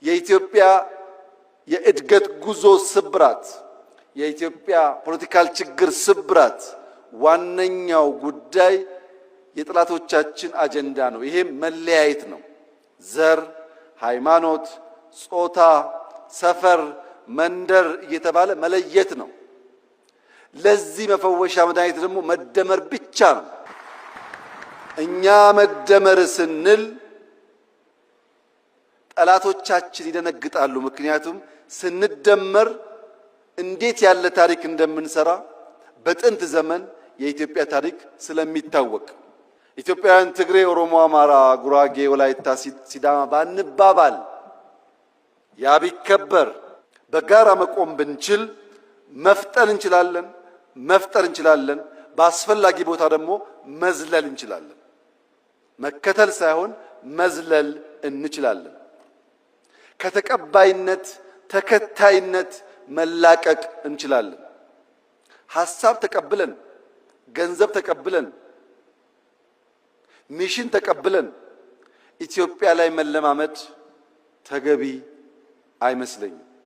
የኢትዮጵያ የእድገት ጉዞ ስብራት፣ የኢትዮጵያ political ችግር ስብራት ዋነኛው ጉዳይ የጠላቶቻችን አጀንዳ ነው። ይሄም መለያየት ነው። ዘር፣ ሃይማኖት፣ ጾታ፣ ሰፈር፣ መንደር እየተባለ መለየት ነው። ለዚህ መፈወሻ መድኃኒት ደግሞ መደመር ብቻ ነው። እኛ መደመር ስንል ጠላቶቻችን ይደነግጣሉ። ምክንያቱም ስንደመር እንዴት ያለ ታሪክ እንደምንሰራ በጥንት ዘመን የኢትዮጵያ ታሪክ ስለሚታወቅ ኢትዮጵያውያን ትግሬ፣ ኦሮሞ፣ አማራ፣ ጉራጌ፣ ወላይታ፣ ሲዳማ ባንባባል ያ ቢከበር በጋራ መቆም ብንችል መፍጠን እንችላለን፣ መፍጠር እንችላለን። በአስፈላጊ ቦታ ደግሞ መዝለል እንችላለን። መከተል ሳይሆን መዝለል እንችላለን። ከተቀባይነት ተከታይነት መላቀቅ እንችላለን። ሀሳብ ተቀብለን፣ ገንዘብ ተቀብለን፣ mission ተቀብለን ኢትዮጵያ ላይ መለማመድ ተገቢ አይመስለኝም።